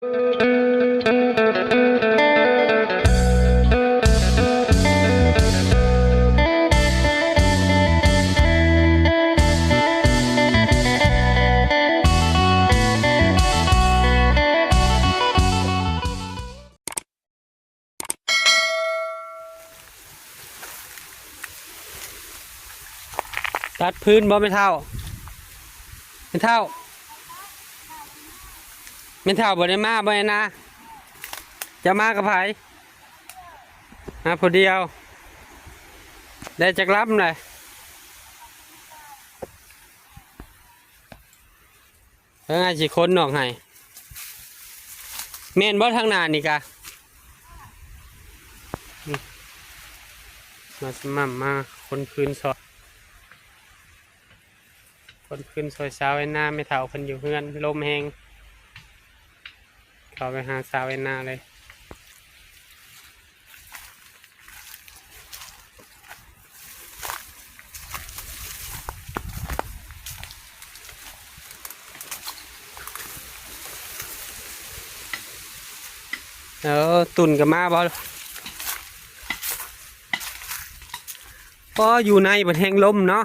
ຕັດພື້ນບໍ່ແມ່ເຖົ້າ? ແມ່ເຖົ້າ ແມ່ເຖົ້າບໍ່ໄດ້ມາບໍ່ແອນນາ? ຈະມາກັບໃຜ? ມາຜູ້ດຽວ. ໄດ້ຈັກລຳແຫຼະ? ເອີ ອ້າຍຊິຂົນອອກໃຫ້. ແມ່ນບໍ່ທາງໜ້ານີ້ກະ? ມາສະໝ່ຳມາຂົນຄືນຊອຍ ຂົນຄືນຊອຍສາວແອນນາ. ແມ່ເຖົ້າເພິ່ນຢູ່ເຮືອນ ລົມແຮງ ເຂົ້າໄປຫາສາວແອນນາເລີຍ. ເອີ ຕຸ່ນກໍມາບໍ່? ພໍຢູ່ໃນບັດແຮງລົມເນາະ.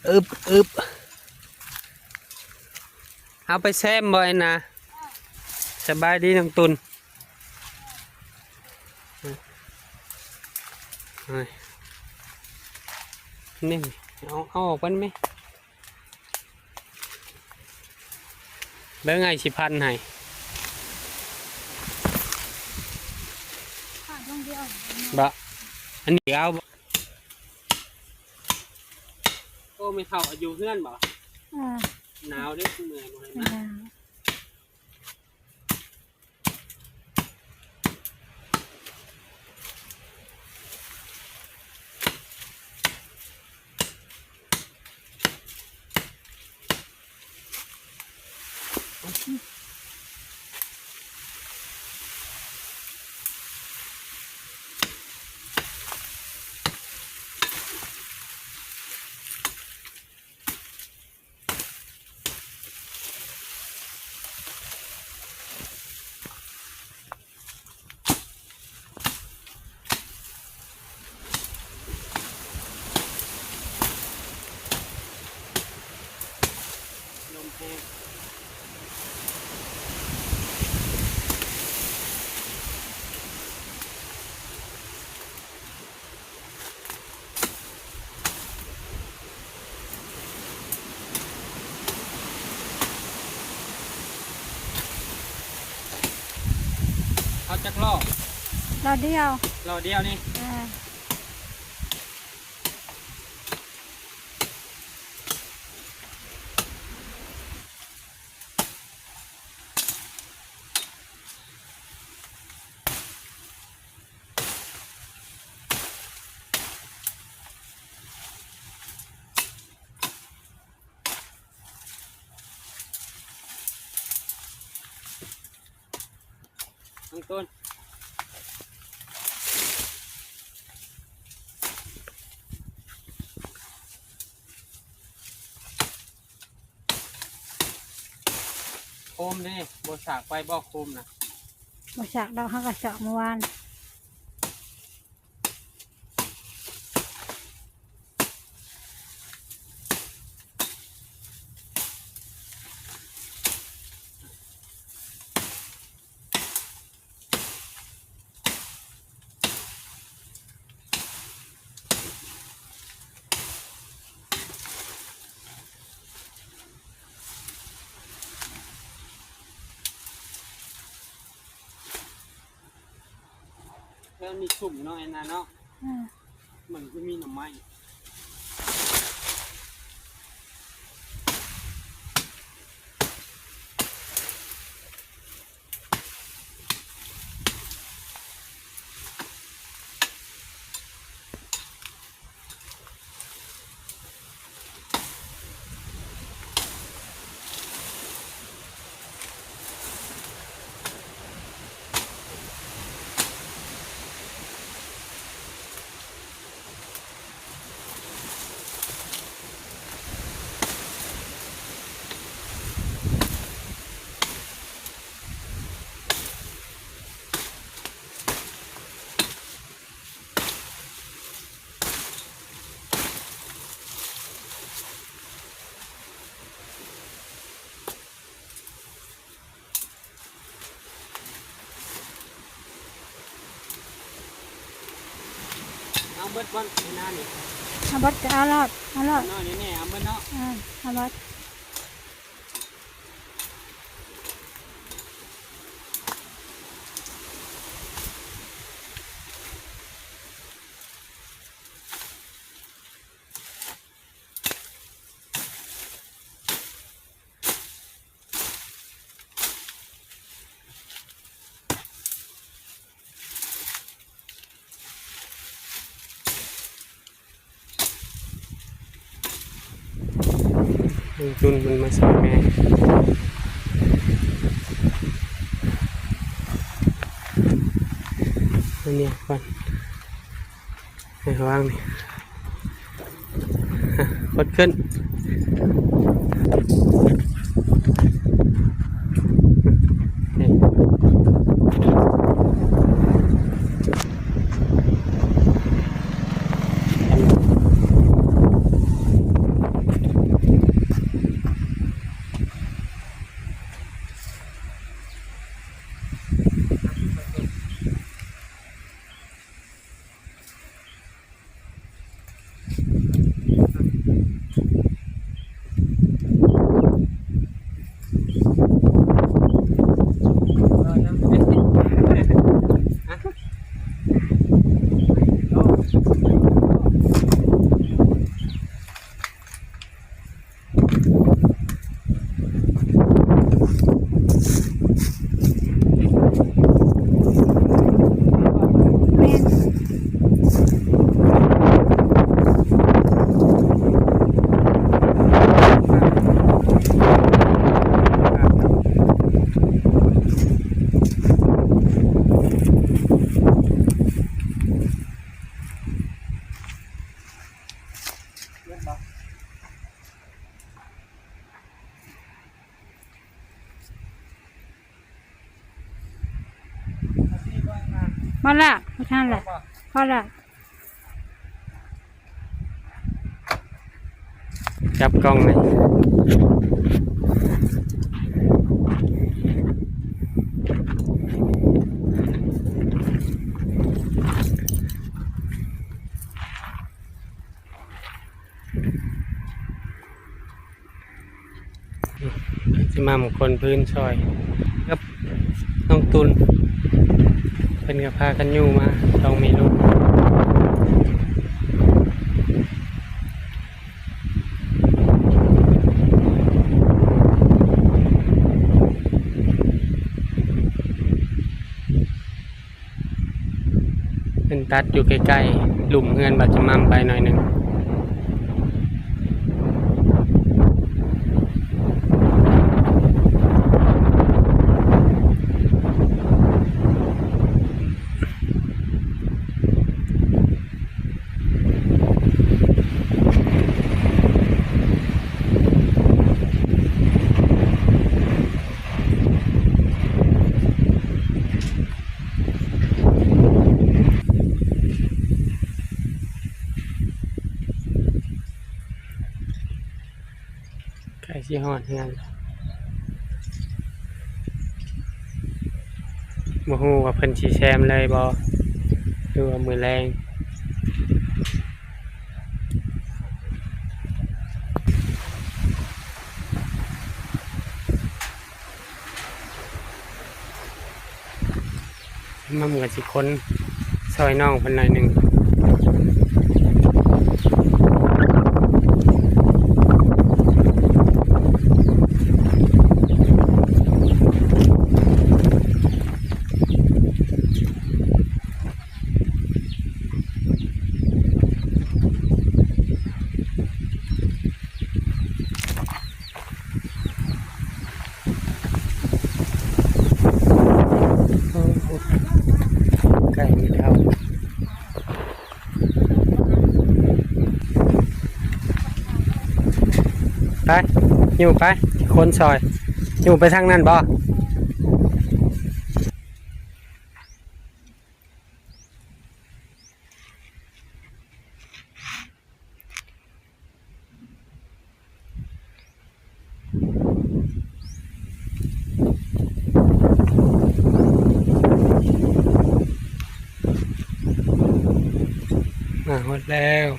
ອຶບ ອຶບ. ເອົາໄປແຊມບໍ່ແອນນາ? ສະບາຍດີນ້ອງຕຸ່ນ. ນີ້ ເອົາ ເອົາອອກໄປໄດ້ໄໝ? ເບິ່ງອ້າຍຊິພັນໃຫ້. ບະ ອັນນີ້ເອົາ. ໂອ້ ແມ່ເຖົ້າຢູ່ເຮືອນບໍ່? ເອີ ໜາວເດ້ ເມື່ອຍບໍ່ໃຫ້ມາ. ໜາວ. ລົມແຮງ. ເອົາຈັກລໍ້? ລໍ້ດຽວ. ລໍ້ດຽວນີ້? ເອີ. ນ້ອງຕຸ່ນ ໂຄມເດ້ ບໍ່ສາກໄປບໍ່ໂຄມນະ? ບໍ່ສາກດອກ ເຮົາກໍສອກມື້ວານ. ແຖວນີ້ຊຸ່ມເນາະ ແອນນາເນາະ. ອືມ ມັນຄືມີໜໍ່ໄມ້. ເບິດບ່ອນຢູ່ໜ້ານີ້ ເອົາເບິດກໍເອົາໂລດ ເອົາໂລດ ນ້ອຍນີ້ແນ່ ເອົາເບິດເນາະ ເອີ ເອົາເບິດ. ລຸງຕຸນເພິ່ນມາຊ່ອຍແມ່ ອັນນີ້ກ່ອນ ໃຫ້ວາງນີ້ ກົດຂຶ້ນ ພໍລະ ພໍລະ ພໍລະ ຈັບກ້ອງເລີຍ. ຊິມາຄົນພື້ນຊ່ອຍກັບນ້ອງຕຸນ ເພິ່ນກໍພາກັນຢູ່ມາສອງແມ່ລູກ. ເພິ່ນຕັດຢູ່ໃກ້ໆ ລຸ່ມເຮືອນບ່າວຈຳມ່ຳໄປໜ້ອຍໜຶ່ງ. ໃກ້ຊິຮອດເຮືອນ ບໍ່ຮູ້ວ່າເພິ່ນຊິແຊມເລີຍບໍ່ ຫຼືວ່າມື້ແລງ. ມັນກໍຊິຄົນຊ່ອຍນ້ອງເພິ່ນໜ້ອຍໜຶ່ງ. ໂອ້ ໄກ່ມີເທົ້າ ໄປ ຢູ່ໄປ ຄົນຊ່ອຍ ຢູ່ໄປທາງນັ້ນບໍ່? ອ່າ ໝົດແລ້ວ.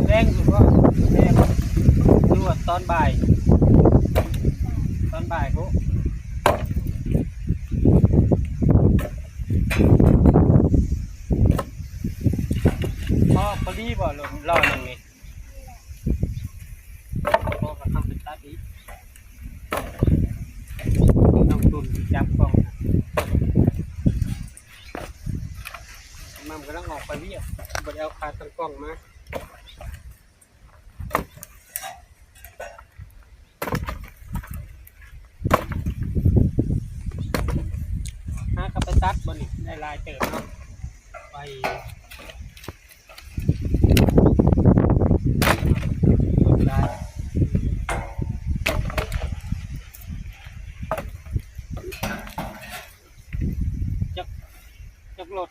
ແລງຢູ່ບໍ່? ແລງ ຫຼືວ່າຕອນບ່າຍ? ຕອນບ່າຍພຸ້ນ. ພໍ ພໍດີບໍ່ ລໍ້ໜຶ່ງນີ້? ພໍກໍເອົາໄປຕັດອີກ. ນ້ອງຕຸ່ນຈັບກ້ອງ ມັມກຳລັງອອກໄປວຽກ ບໍ່ໄດ້ເອົາຂາຕັ້ງກ້ອງມາ. ຫາກໍໄປຕັດບໍ່ນີ້ ໄດ້ຫຼາຍເຕີບເນາະ ໄປ ໄດ້ ຈັກ ຈັກລົດນ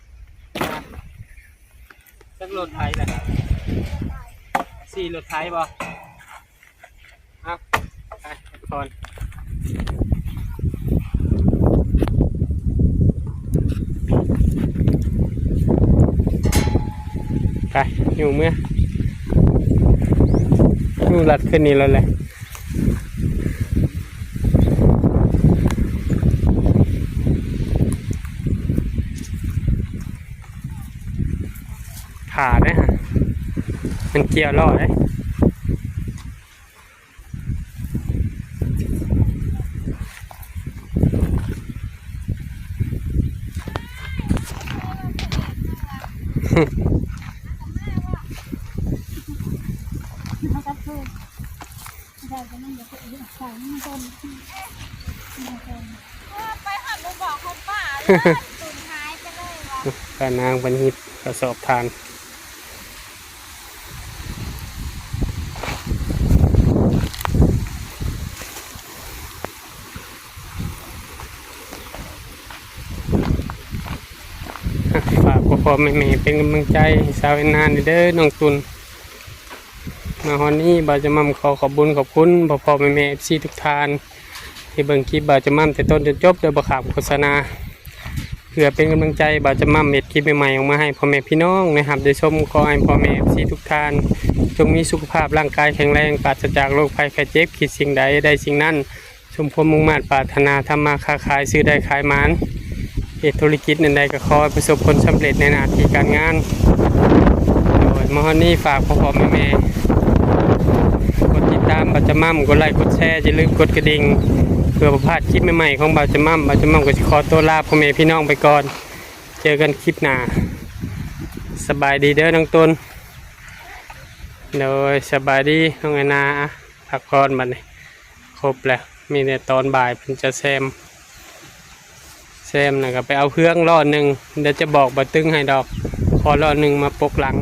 ະ? ຈັກລົດໄຖລະ? ສີ່ລົດໄຖບໍ່? ເອົາ ໄປກ່ອນ ໄປ ຢູ່ເມືອ ຢູ່ລັດຂຶ້ນນີ້ແລ້ວແຫຼະ. ຖ້າເດ້ ມັນກ່ຽວລໍ້ເດ້. ໄປຫາບໍ່ບອກເຂົາປ້າເລີຍ ສູນຫາຍໄປເລີຍວ່າ ປ້ານາງເພິ່ນຮີບກະສອບຖ່ານ. ຝາກພໍ່ໆແມ່ໆເປັນກຳລັງໃຈໃຫ້ສາວແອນນາແດ່ເດີ ນ້ອງຕຸ່ນ. ມາຮອດນີ້ ບ່າວຈະໝ່ຳຂໍຂອບບຸນຂອບຄຸນພໍ່ໆແມ່ໆ ເອັຟຊີ ທຸກທ່ານ ທີ່ເບິ່ງຄລິບບ່າວຈະໝ່ຳແຕ່ຕົ້ນຈົນຈົບໂດຍບໍ່ຂ້າມໂຄສະນາ ເພື່ອເປັນກຳລັງໃຈບ່າວຈະໝ່ຳເຮັດຄລິບໃໝ່ໆອອກມາໃຫ້ພໍ່ແມ່ພີ່ນ້ອງໄດ້ຮັບໄດ້ຊົມ. ຂໍໃຫ້ພໍ່ແມ່ ເອັຟຊີ ທຸກທ່ານ ຈົ່ງມີສຸຂະພາບຮ່າງກາຍແຂງແຮງ ປາສະຈາກໂລກໄພໄຂ້ເຈັບ ຄິດສິ່ງໃດໄດ້ສິ່ງນັ້ນ ສົມຄວາມມຸ່ງມາດປາດຖະໜາ, ທຳມາຄ້າຂາຍ ຊື້ໄດ້ຂາຍໝານ, ເຮັດທຸລະກິດອັນໃດກໍຂໍໃຫ້ປະສົບຜົນສຳເລັດໃນໜ້າທີ່ການງານ. ໂດຍ ມາຮອດນີ້ຝາກພໍ່ໆແມ່ໆ ກົດຕິດຕາມບ່າວຈະໝ່ຳ, ກົດໄລ ກົດແຊ, ຢ່າລືມກົດກະດິ່ງ ເພື່ອບໍ່ພາດຄລິບໃໝ່ໆຂອງບ່າວຈະໝ່ຳ. ບ່າວຈະໝ່ຳກໍຊິຂໍຕົວລາພໍ່ແມ່ພີ່ນ້ອງໄປກ່ອນ, ເຈີກັນຄລິບໜ້າ. ສະບາຍດີເດີນ້ອງຕຸ່ນ. ໂດຍ ສະບາຍດີນ້ອງແອນນາ. ອ່ະ ພັກຜ່ອນບັດນີ້. ຄົບແລ້ວ ມີແຕ່ຕອນບ່າຍເພິ່ນຈະແຊມ, ແຊມແລ້ວກໍໄປເອົາເຟືອງລໍ້ໜຶ່ງ, ດຽວຈະບອກບ່າວຕຶງໃຫ້ດອກ, ຂໍລໍ້ໜຶ່ງມາປົກຫຼັງ.